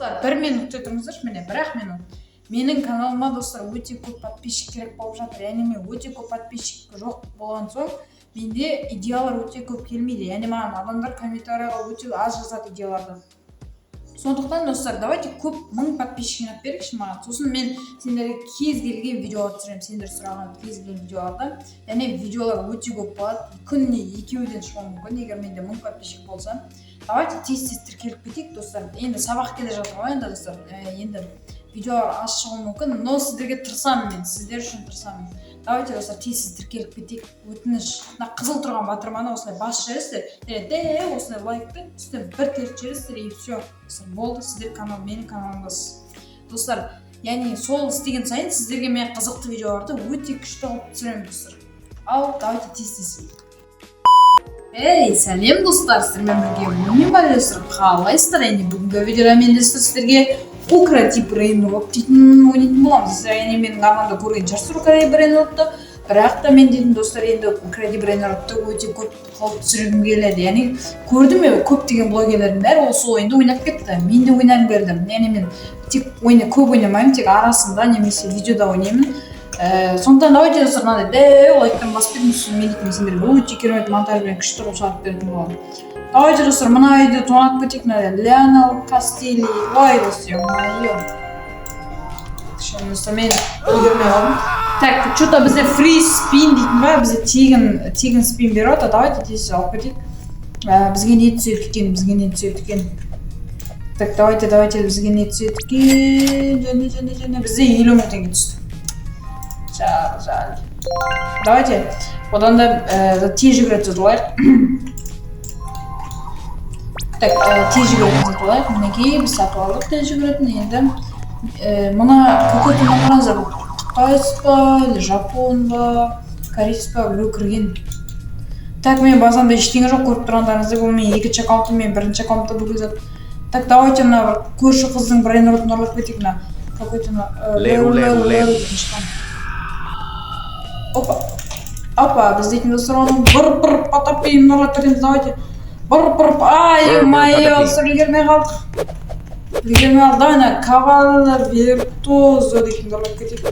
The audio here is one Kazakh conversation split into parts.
Бір минут күте тұрыңыздаршы, міне, бір ақ минут. Менің каналыма, достар, өте көп подписчик керек болып жатыр. Яғни мен өте көп подписчик жоқ болған соң, менде идеялар өте көп келмейді. Яғни маған адамдар комментарийға өте аз жазады идеяларды. Сондықтан, достар, давайте көп мың подписчик жинап беріңізші маған. Сосын мен сендерге кез келген видеолар түсіремін, сендер сұраған кез келген видеоларды. Және видеолар өте көп болады, күніне екеуден шығуы мүмкін, егер менде 1000 подписчик болса. Давайте тез тез тіркеліп кетейік, достар. Енді сабақ келе жатыр ғой енді, достар. Енді видеолар аз шығуы мүмкін, но сіздерге тырысамын, мен сіздер үшін тырысамын. Давайте, достар, тез тез тіркеліп кетейік, өтініш. Мына қызыл тұрған батырманы осылай басып жібересіздер және дәу осылай лайкты үстіне бір теріп жібересіздер, и все, достар, болды, сіздер канал, менің каналымдасыз, достар. Яғни сол істеген сайын сіздерге мен қызықты видеоларды өте күшті қылып түсіремін, достар. Ал давайте тез тез. Ей, сәлем, достар! Сіздермен бірге мен, Балесір. Қалайсыздар? Яғни бүгінгі видеода мен, достар, сіздерге «Укради брейнрот» дейтін ойнайтын боламыз. Яғни менің арнамда көрген шығарсыздар «Укради брейнротты». Бірақ та мен дейтін, достар, енді «Укради брейнротты» өте көп қылып түсіргім келеді. Яғни көрдім мен, көптеген блогерлердің бәрі осы ойынды ойнап кетті, мен де ойнағым келді. Яғни мен тек ойны көп ойнамаймын, тек арасында немесе видеода ойнаймын. Сондықтан давайте, достар, мынандай дәу лайктан басып кетіңіз. Сосын мен дейтін сендерге өте керемет монтажбен күшті қылып шығарып беретін боламын. Давайте, достар, мына үйді тонап кетейік. Мына Леонел Кастили. Ой, достар, ё-моё, кішкене, достар, мен үлгермей қалдым. Так, че то бізде фри спин дейтін ба, бізде тегін спин беріп жатыр. Давайте тез алып кетейік. Бізге не түседі екен? Бізге не түседі екен? Так, давайте, давайте, бізге не түседі екен? Және бізде 50 000 теңге түсті. Жаль, жаль. Давайте одан да тез жүгіретін сатып алайық. Так, тез жүгіретін сатып алайық. Мінекей, біз сатып алдық тез жүгіретін. Енді мына какой то, қараңыздар, бұл қытайец па или жапон ба, кореец па, біреу кірген. Так, мен базамда ештеңе жоқ, көріп тұрғандарыңыздай. Бұл менің екінші аккаунтым, мен бірінші аккаунтта бөлек зат. Так, давайте мына бір көрші қыздың брейнротын ұрлап кетейік. Мына какой то мына Леру, леру, леру. Дейтін шыққан. Опа, опа, біз дейтін, достар, оны бір бір потапим ұрлап кетеміз. Давайте бір бір, ай, Бір, бір мое, потапим. Достар, үлгермей қалдық, үлгермей қалдық. Давай, ана кавалло виртуозо дейтін ұрлап кетейік.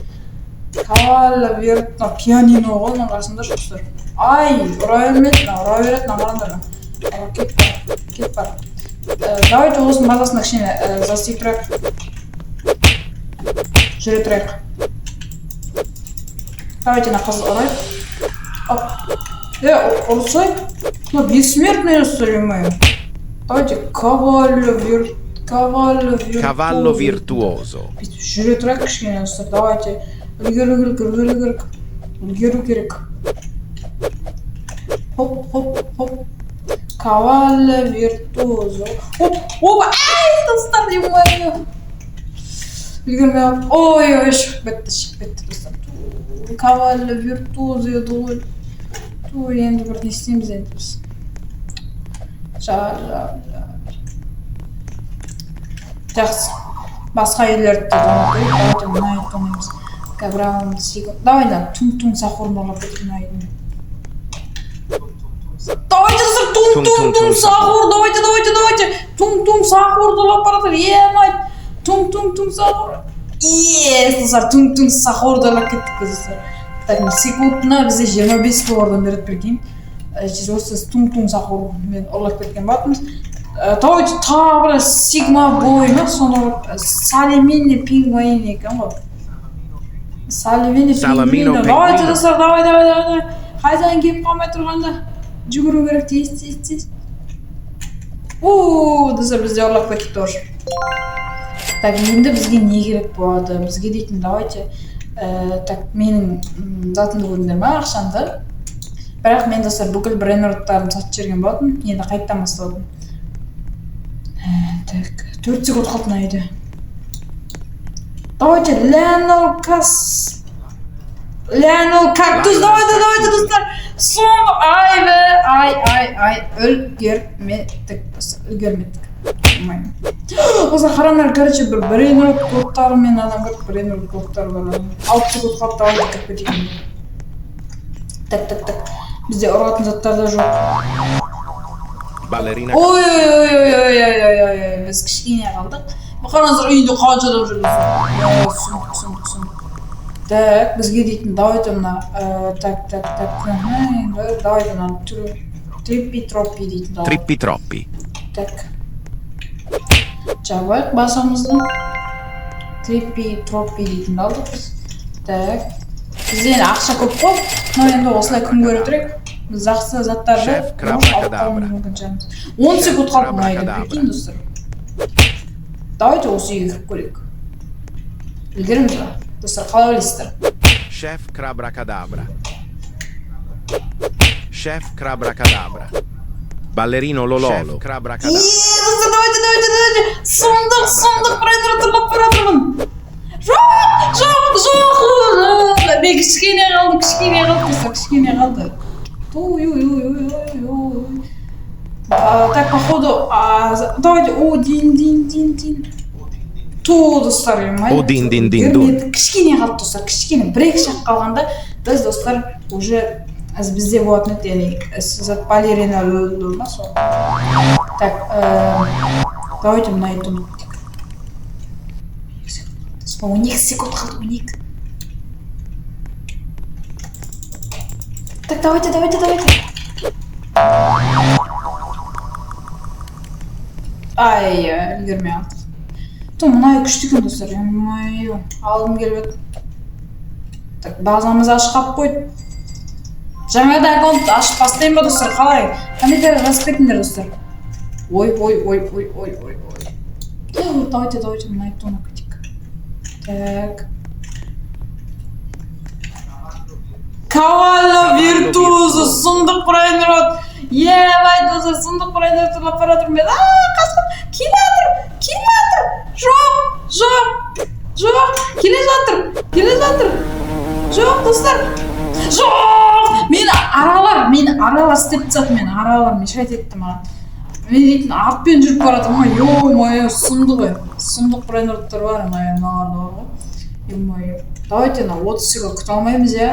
Кавалло вирт, мына пианино ғой мына, қарасаңдаршы, достар. Ай, ұра бермеді мына, ұра береді мына, қараңдар мына. Ұра, кет бар, кет бар. Давайте осының базасында кішкене застей тұрайық, жүре тұрайық. Давайте мына қызды ұрайық. Оп, е, ұрсай, мына бессмертный, достар, ё-моё. Давайте кавалло виртуозо. Cavallo virtuoso. Бүйтіп жүре тұрайық кішкене, достар. Давайте, үлгеру керек, үлгеру керек, үлгеру керек. Хоп, хоп, хоп, кавалло виртуозо. Хоп, оп, ай, достар, ё-моё, үлгермей қалдым. Ой, ой, шығып кетті, шығып кетті, достар. Ту, кавалло виртуозо еді ғой. Ту, енді бір не істейміз енді біз? Жаль, жаль, жаль. Жақсы, басқа үйлерді де тонап қояйық. Давайте мына үйді тонаймыз. Давай мына тун тун сахурын ұрлап кетейік мына үйдің. Давайте, достар, тун Тун, тун тун, тун тун, сахур. Давайте, давайте, давайте, тун тун сахурды ұрлап бара жатыр. Е, тун тун тун сахур. Ес, достар, тун тун сахурды ұрлап кеттік біз, достар. Так, секундына бізде 25 доллардан береді, прикинь. Осы тун тун сахур мен ұрлап кеткен болатынбыз. Давайте тағы бір сигма бой ма, соны салемини пингвин екен ғой, салемини. Саламино. Пингвино. Давайте, Пингвино. достар, давай, давай, давай, давай. Хозяин келіп қалмай тұрғанда жүгіру керек, тез, тез, тез. У, достар, бізде ұрлап кеттік тоже. Так, енді бізге не керек болады? Бізге дейтін, давайте, так, менің затымды көрдіңдер ма, ақшамды? Бірақ мен, достар, бүкіл брейнроттарымды сатып жіберген болатынмын, енді қайтадан бастадым. Так, 4 секунд қалды мына үйде. Давайте Леонел Кас, Леонел Кактус. Давайте, давайте, достар, соңғы. Ай бе, ай, ай, ай, үлгермедік, достар, үлгермедік. Болмаймын. Достар, қараңдар, короче, бір брейнрот кодтарымен адам кірді, брейнрот кодтары бар адам. 6 секунд қалды, давайте кіріп кетейік. Так, так, так, бізде ұратын заттар да жоқ. Ballerina. Ой, ой, ой, ой, ой, ой, ой, ой, ой, біз кішкене қалдық. Қараңыздар, үйінде қанша адам жүр достар. Сұмдық, сұмдық, сұмдық. Так, бізге дейтін, давайте мына, так, так, так, енді давайте мынаны триппи троппи дейтін алайық. Trippi troppi. Так. Жабайық басымызды. Триппи троппи дейтінді алдық біз. Так. Бізде енді ақша көп қой. Но енді осылай күн көріп тұрайық. Біз жақсы заттарды Шеф алып Крабракадабра. қалуымыз мүмкін шығармыз. 10 секунд қалды мына үйде, Крабракадабра. прикинь, достар. Давайте осы үйге кіріп көрейік. Үлгереміз ба? Достар, қалай ойлайсыздар? Chef Crabracadabra. Chef Crabracadabra. Ballerino Lololo. Chef Crabracadabra. Е, достар, давайте, давайте, давайте. Сұмдық, сұмдық, брейнрот ұрлап бара жатырмын. Жоқ, жоқ, жоқ. Мен кішкене қалды, кішкене қалды, достар, кішкене қалды. Ой, ой, ой, ой, ой, ой. Так, походу, давайте, о, дин, дин, дин, дин. Ту, достар, ё-моё. О, дин, дин, дин, дун. Көрмеді. Кішкене қалды, достар, кішкене. Бір екі шақ қалғанда, біз, достар, уже бізде болатын еді, яғни, зат балерина лөлі ма сол. Так, давайте мына үйді ұмытып кетейік. 12 секунд қалды, 12. Так, давайте, давайте, давайте. Ай, үлгермей қалдық. Ту, мына үй күшті екен, достар. Ё-моё, алғым келіп еді. Так, базамыз ашық қалып қойды. Жаңадан аккаунт ашып бастайын ба, достар, қалай? Комментарий жазып кетіңдер, достар. Ой, ой, ой, ой, ой, ой, ой. Ту, давайте, давайте, мына үйді тонап кетейік. Так. Кавалло Виртуозо, сұмдық брейнрот. Ебай, достар, сұмдық брейнрот ұрлап бара жатырмын мен. Қасқыр, келе жатыр, келе жатыр. Жоқ, жоқ, жоқ, келе жатыр, келе жатыр. Жоқ, достар. Жоқ! Мені аралар, мені аралар істеп тастады, мені аралар мешать етті маған. Мен дейтін атпен жүріп бара жатырмын ғой, ё-моё, сұмдық ой. Сұмдық брейнроттар бар, мыналарда бар ғой. Ё-моё. Давайте мына 30 секунд күте алмаймыз, иә?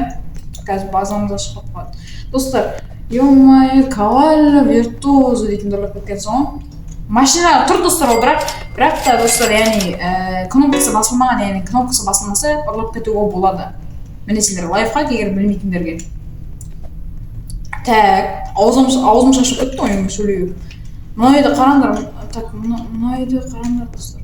Қазір базамыз ашық қалып қалады. Достар, ё-моё, Кавалло Виртуозо дейтін ұрлап кеткен соң. Машина тұр, достар, ол бірақ та, достар, яғни, кнопкасы басылмаған, яғни кнопкасы басылмаса ұрлап кетуге болады. Міне сендер лайфхак, егер білмейтіндерге. Так, аузым шашып кетті ғой, енді сөйлеу. Мына үйді қараңдар, так, мына үйді қараңдар, достар.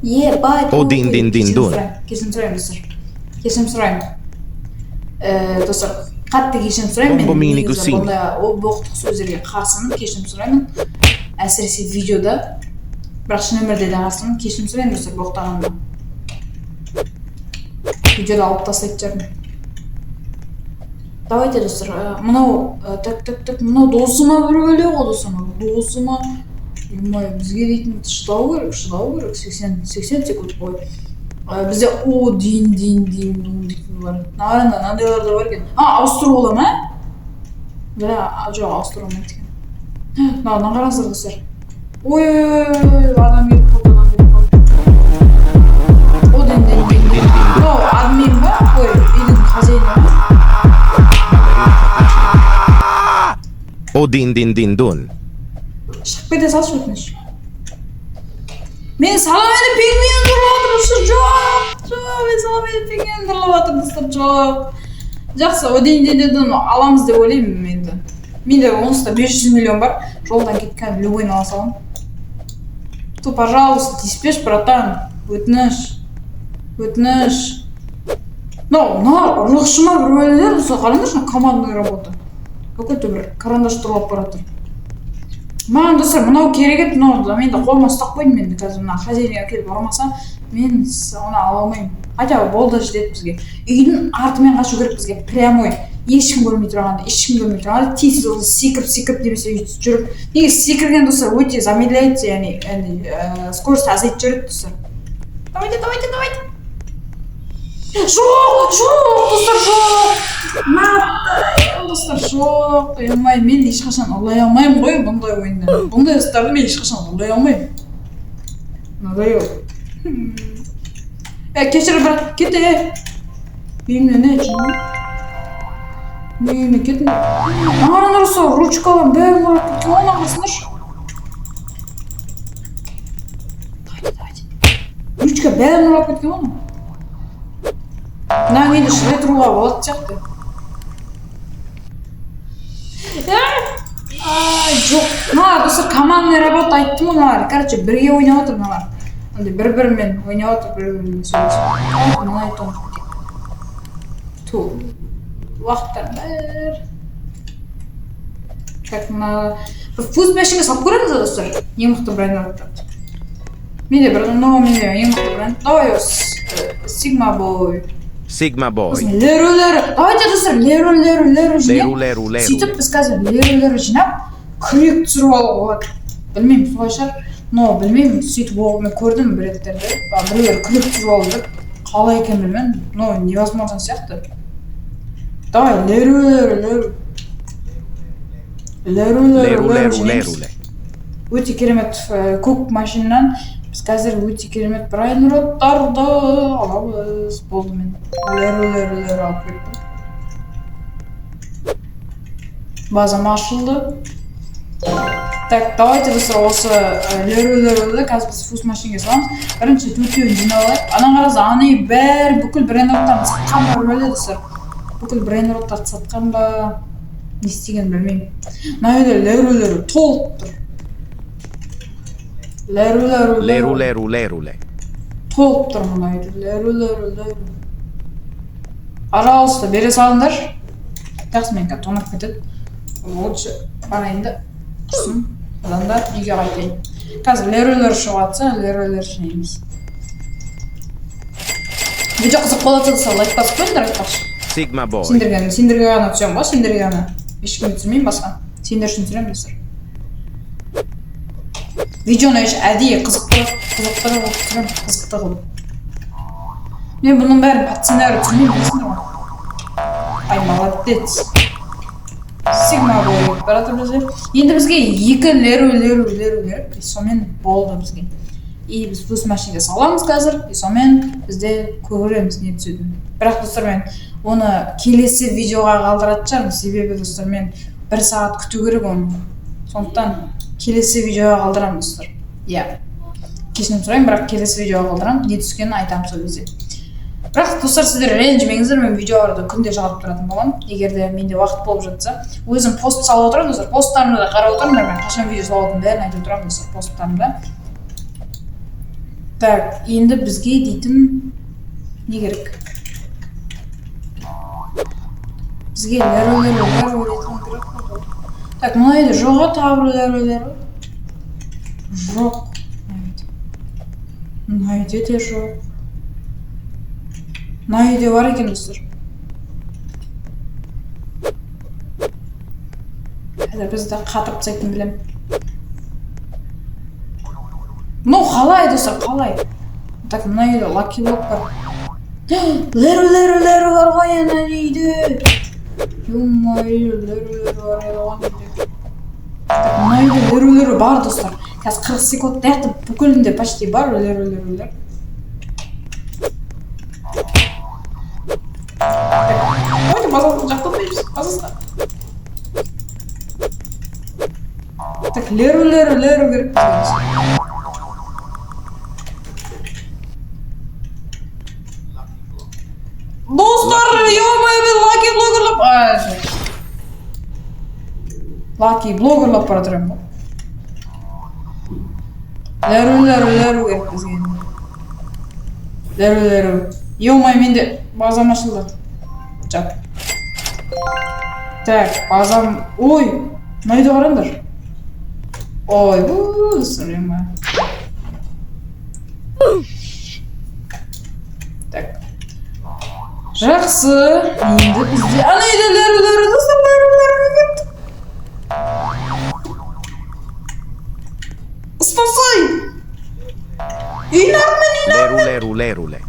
Ебать, О, дин, дин, дин, дун. Кешірім сұраймын, достар. Кешірім сұраймын. Достар, қатты кешірім сұраймын. Мен Бомбомини негізі гусини. бұндай боқтық сөздерге қарсымын, кешірім сұраймын. Әсіресе видеода. Бірақ шын өмірде де қарсымын. Кешірім сұраймын, достар, боқтағаныма. Видеода алып тастайтын шығармын. Давайте, достар, мынау, так, так, так, мынау досыма бір бөле ғой, достар, мынау досыма. Ё-моё, бізге дейтін шыдау керек, шыдау керек, 80 секунд қой. Бізде о, дин, дин, дин, дун дейтін бар. Мына мынандайлар да бар екен. Ауыстыру бола ма? Бля, жоқ, ауыстыру болмайды екен. Мынаны қараңыздар, достар. Ой, ой, ой, ой, ой, адам кетіп қалды, адам кетіп қалды. О, дин, дин, дин, дин. Мынау админ ба? Ой, үйдің хозяины ба? О, дин, дин, дин, дун. Шығып кете салшы, өтініш. Мен саламені пингвин ұрлап жатыр, достар, жоқ, жоқ, мен саламені пингвин ұрлап жатыр, достар, жоқ. Жақсы, о дин, дин, дин, дун аламыз деп ойлаймын енді. Менде онсыз да 500 миллион бар, жолдан кеткен любойын ала саламын. Ту, пожалуйста, тиіспеші, братан, өтініш, өтініш. Мынау, мына ұрлықшы ма бір бәлелер, достар, қараңдаршы, мына командная работа. Какой-то бір карандаш ұрлап бара жатыр. Маған, достар, мынау керек еді, мынау мен де қолыма ұстап қойдым енді. Қазір мына хозяинға келіп ұрмаса, мен оны ала алмаймын. Хотя бы болды, жетеді бізге. Үйдің артымен қашу керек бізге, прямой. Ешкім көрмей тұрғанда, ешкім көрмей тұрғанда, тез тез осы секіріп, секіріп немесе өйтіп жүріп. Неге секірген, достар, өте замедляется, яғни, скорость азайтып жібереді, достар. Давайте, давайте, давайте. Жоқ, жоқ, достар, жоқ. Мә, достар, жоқ. Ё-моё, мен ешқашан ұрлай алмаймын ғой бұндай ойынды. Бұндай заттарды мен ешқашан ұрлай алмаймын. Мынадай ол. Кешір, брат, кет, е. Үйімнен, е, жын. Неме кеттің? Маған ұрысы ручкалардың бәрін орап кеткен ғой, мына қарасаңдаршы. Давайте, давайте. Ручка бәрін орап кеткен ғой. Мына енді шыдай тұруға болады сияқты. Ай, жоқ. Мыналар, достар, командный работа айттым ғой мыналар. Короче, бірге ойнап отыр мыналар. Андай бір-бірімен ойнап отыр, бір-бірімен сөйлесіп. Мына айтуым кетейік. Ту. Уақыттар бәрі. Так, мына бір фуз мәшинге салып көреміз ба, достар? Ең мықты бренд алып. Менде бір, но менде ең мықты бренд. Давай осы Сигма Бой. Sigma Boy. Леру, леру. Давайте, достар, леру, леру, леру жинап. Леру, леру, леру. Сөйтіп біз қазір леру, леру жинап, күрек түсіріп алуға болады. Білмеймін, солай шығар. Но білмеймін, сөйтіп оқып мен көрдім бір реттерде. Біреулер күрек түсіріп алды деп. Қалай екенін білмедім. Но невозможно сияқты. Давай, леру, леру, леру. Леру, леру, Леру, леру леру, жинаймыз. леруле. Өте керемет көк машинадан біз қазір өте керемет брайнроттарды аламыз. Болды, мен леру, леру, леру алып кеттім. Базам ашылды. Так, давайте, достар, осы леру, леруді қазір біз фуз машинге саламыз. Бірінші төртеуін жинап алайық. Ана қараса, ана үй бәрі бүкіл брайнроттарын сатқан ба, білмейді, достар. Бүкіл брайнроттарды сатқан ба, не істегенін білмеймін. Мына үйде леру, леру толып тұр. Леру, леру, Леру, леру. Леру, леруле. Толып тұр мына үйде. Леру, леру, леру. Пожалуйста, бере салыңдар. Жақсы, мен қазір тонап кетеді. Лучше барайын да құрсын. Одан да үйге қайтайын. Қазір леру, леру шығып жатса, леру, леру жинаймыз. Видео қызық болады десе, лайк басып қойыңдар айтпақшы. Sigma Boy. Сендерге ғана түсемін ғой, сендерге ғана. Ешкімге түсірмеймін басқа. Сендер үшін түсіремін, достар. Видеоны еш әдейі қызықты қылып түсіремін, қызықты қылып. Мен бұның бәрін по сценарию түсірмеймін, білесіңдер ғой. Ай, молодец. Сигма Бой деп бара жатыр бізде. Енді бізге екі леру, леру, леру керек. И сонымен болды бізге. И біз плюс машинеге саламыз қазір. И сонымен бізде көреміз не түсетінін. Бірақ, достар, мен оны келесі видеоға қалдыратын шығармын. Себебі, достар, мен бір сағат күту керек оны. Сондықтан келесі видеоға қалдырамын, достар. Иә. Кешірім сұраймын, бірақ келесі видеоға қалдырамын. Не түскенін айтамын сол кезде. Бірақ, достар, сіздер ренжімеңіздер, мен видеоларды күнде шығарып тұратын боламын. Егер де менде уақыт болып жатса, өзім пост салып отырамын, достар. Посттарымды да қарап отырыңдар, мен қашан видео салатынымды бәрін айтып отырамын, достар, посттарымда. Так, енді бізге дейтін не керек? Бізге леру, леру, леру дейтін керек қой. Так, мына үйде жоқ а, тағы бір леру, леру. Жоқ. Мына үйде де жоқ. Мына үйде бар екен, достар. Қазір бізді қатырып тастайтынын білемін. Ну, қалай, достар, қалай? Так, мына үйде лаки блок бар. Леру, леру, леру бар ғой ана үйде. Ё-моё, леру, леру бар еді ғой ана үйде. Так, мына үйде леру, леру бар, достар. Қазір 40 секунд аяқты бүкілінде почти бар леру, леру, леру. Давайте базасына жақтырмаймыз, базасына. Так, леру, леру, леру керек бізге. Достар, ё-моё, мен лаки блогерлап, ай, лаки блогерлап бара жатырмын ғой. Леру, леру, леру керек бізге. Леру, леру. Ё-моё, менде базам ашылды. Жап. Так, базам. Ой, мына үйді қараңдар. Ой, бұ, достар, ё-моё. Так. Жақсы. Енді бізде ана үйде леру, леру, достар, леру, леру кетті. Ұстасай. Үйдің артымен, үйдің Леру, артымен. леру, леруле.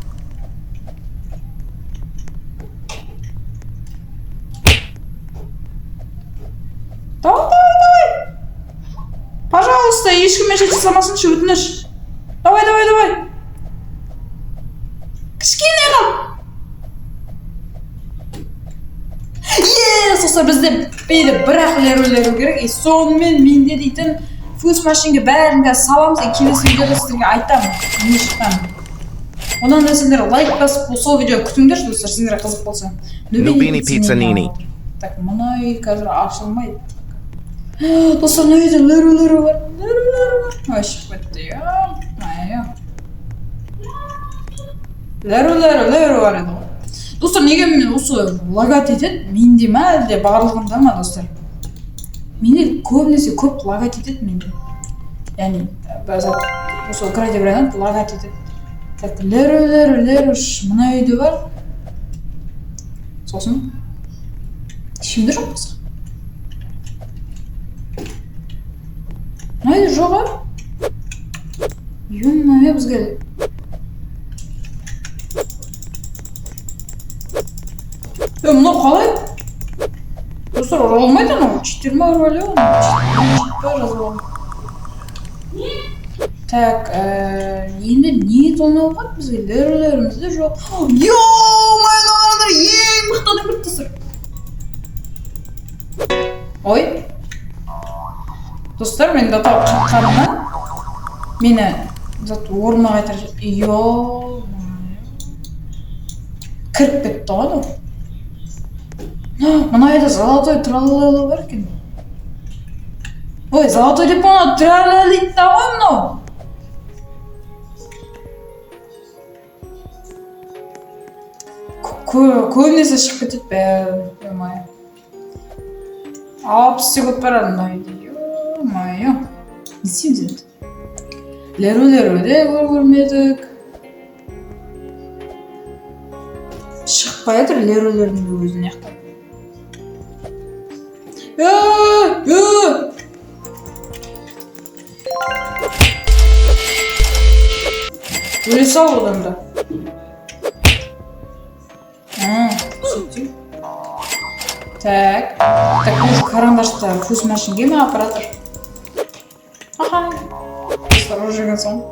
Давай, давай, давай. Пожалуйста, ешкім мешать жасамасыншы, өтініш. Давай, давай, давай. Кішкене қал. Е, Достар, бізде бейді бір-ақ леру-леру керек. И сонымен менде дейтін фуз машинге бәрін қазір саламыз. И келесі видеода сіздерге айтамын не шыққанын. Одан да сендер лайк басып сол видео күтіңдерші, достар, сендерге қызық болса. Nubini Pizzanini. Так, мына үй қазір ашылмайды. Достар, мына үйде леру-леру бар. Леру-леру бар. Ой, шығып кетті. Ё-моё. Леру-леру-леру бар еді ғой. Достар, неге мен осы лагать етеді? Менде ма, әлде барлығында ма, достар? Менде көбінесе көп лагать етеді менде. Яғни, осы Украина бренді лагать етеді. Так, леру-леру-леру, мына үйде бар. Сосын ешкімде жоқ басқа. Мына үйде жоқ, а? Ё-моё, бізге мынау қалай? Достар, ұра алмайды анау. Читер ма ұрып әлі оны? Чит па жазып алған. Так, енді не тонау қалды бізге? Лерулеріміз де жоқ. Ё-моё, мыналар ең мықты адам кірді, достар. Ой. Достар, мен до того қатқанымнан мені зат орныма қайтарып жіберді. Ё-моё. Кіріп кетті ғой анау. Мына үйде золотой тралалело бар екен. Ой, золотой деп мына тралалита ғой мынау. Көбінесе шығып кетеді бәрі. Ё-моё. 60 секунд бар мына үйде. Ё-моё. Не істейміз енді? Леру-леру де көрмедік. Шықпай жатыр леру-лердің өзі мына жақта. Өле сал одан да. Так. Так, уже карандашты фуз машинге ме аппаратор? Аха. Достар, уже жүрген соң.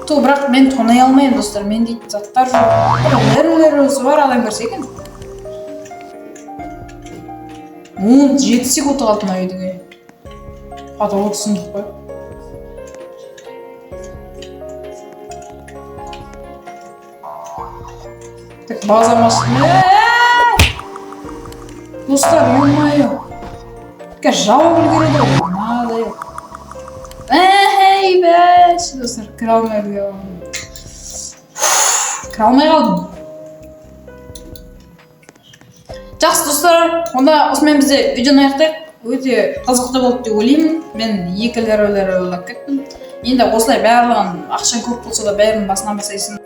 Ту, бірақ мен тонай алмаймын, достар. Мен дейтін заттар жоқ. Бір леру-лерусі бар адам көрсе екен. 17 секунд қалды мына үйдің. Потолок сұмдық қой. Так, база машина. Достар, ё-моё. Қазір жауып үлгереді ғой. Мынадай. Әй, бәш. Достар, кіре алмай үлгердім. Кіре алмай қалдым. Жақсы, достар, онда осымен бізде видеоны аяқтайық. Өте қызықты болды деп ойлаймын. Мен екі леру-леру ойлап кеттім. Енді осылай барлығын, ақшаң көп болса да бәрін басынан бастайсың.